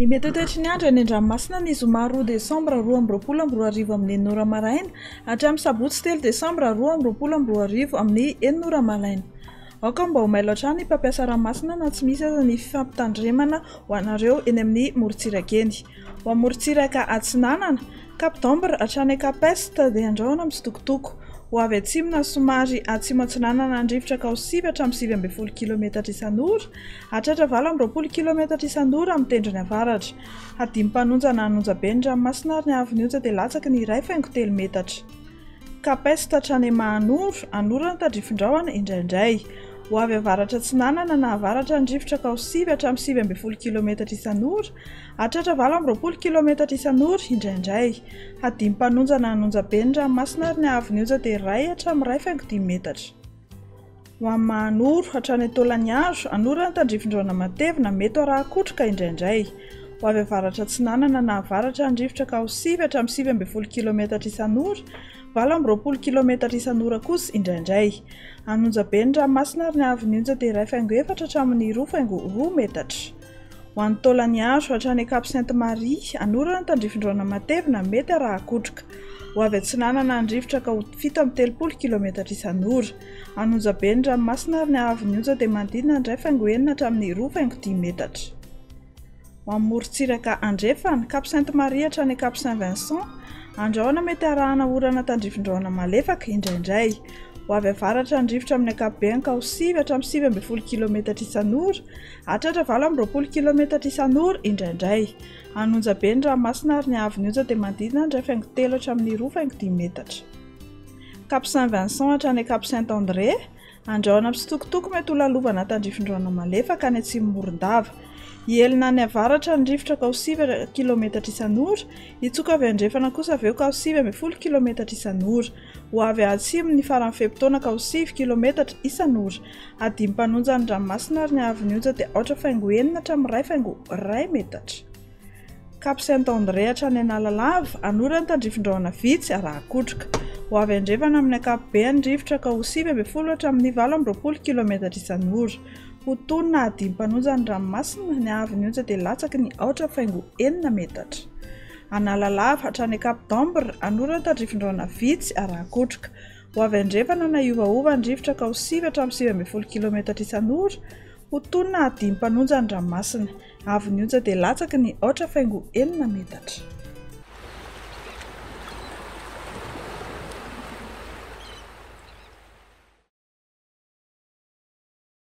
Ny mety ho toetry ny andro eny an-dranomasina ny zoma 2 desambra 2022 amin'ny 6 ora maraina hatramin'ny sabotsy 3 desambra 2022 amin'ny 6 ora maraina. Aoka mba ho mailo hatrany ny mpampiasa ranomasina na tsy misy aza ny fampitandremana ho anareo eny amin'ny morontsiraka eny. Ho amorontsiraka atsinanana, Cap d'Ambre hatrany Cap Est dia andrahona mitsitokotoko. Ho avy atsimo na somary atsimo atsinanana ny rivotra ka ho 9 hatramin'ny 19 kilometatra isan'ora, hatratra 28 kilometatra isan'ora amin'ny tendrony avaratra. Hadim-panonja na hanonja be ny ranomasina ary ny haavon'ny onja dia latsaky ny 1,3 metatra. Cap Est hatrany Mahanoro, Anorana tandrifin-drahona indraindray. Ho avy avaratra atsinanana na avaratra ny rivotra ka ho 9 hatramin'ny 19 kilometatra isan'ora, hatratra 28 kilometatra isan'ora indraindray. Hadim-panonja na hanonja be ny ranomasina ary ny haavon'ny onja dia 1 hatramin'ny 1,5 metatra. Ho an'i Mahanoro, hatrany Taolagnaro, Anorana tandrifin-drahona matevina, mety ho arahan-kotroka indraindray. Ho avy avaratra atsinanana na avaratra ny rivotra ka ho 9 hatramin'ny 19 kilometatra isan'ora, 28 kilometatra isan'ora kosa indraindray. Hanonja be ny ranomasina ary ny haavon'ny onja dia 1,4 hatramin'ny 2,2 metatra. Ho an'i Taolagnaro, hatrany Cap Sainte Marie, Anorana tandrifin-drahona matevina, mety arahan-kotroka. Ho avy atsinanana ny rivotra ka ho 37 kilometatra isan'ora. Hanonja be ny ranomasina ary ny haavon'ny onja dia manodidina ny 1,6 hatramin'ny 2,5 metatra. Ho an'ny morontsiraka andrefana, Cap Sainte Marie hatrany Cap Saint Vincent, andrahona mety arahana orana tandrifin-drahona malefaka indraindray. Ho avy avaratra ny rivotra amin'ny ankapobeny ka ho 9 hatramin'ny 19 kilometatra isan'ora, Hatratra 28 kilometatra isan'ora indraindray. Hanonja be ny ranomasina ary ny haavon'ny onja dia manodidina ny 1,3 hatramin'ny 2,5 metatra. Cap Saint Vincent hatrany Cap Saint André, andrahona mitsitokotoko mety ho lalovana tandrifin-drahona malefaka any atsimo Morondava. Hihelina any avaratra ny rivotra ka ho 9 kilometatra isan'ora, hitsoka avy andrefana kosa avy eo ka ho 19 kilometatra isan'ora. Ho avy atsimo ny faran'ny fe-potoana ka ho 9 kilometatra isan'ora. Hadimy mpanonja ny ranomasina ary ny haavon'ny onja dia 6.6 hatramin'ny 1,1 metatra. Cap Saint André hatrany Analalava, Anorana tandrifin-drahona vitsy arahan-kotroka. Ho avy andrefana amin'ny ankapobeny ny rivotra ka ho 19 hatramin'ny 28 kilometatra isan'ora. Ho tony na hadimy mpanonja ny ranomasina, ny haavon'ny onja dia latsaky ny 6.6 metatra. Analalava hatrany Cap d'Ambre, Anorana tandrifin-drahona vitsy arahan-kotroka. Ho avy andrefana na hiovaova ny rivotra ka ho 9 hatramin'ny 19 kilometatra isan'ora, ho tony na hadimy mpanonja ny ranomasina. Haavon'ny onja dia latsaky ny 6.6 metatra.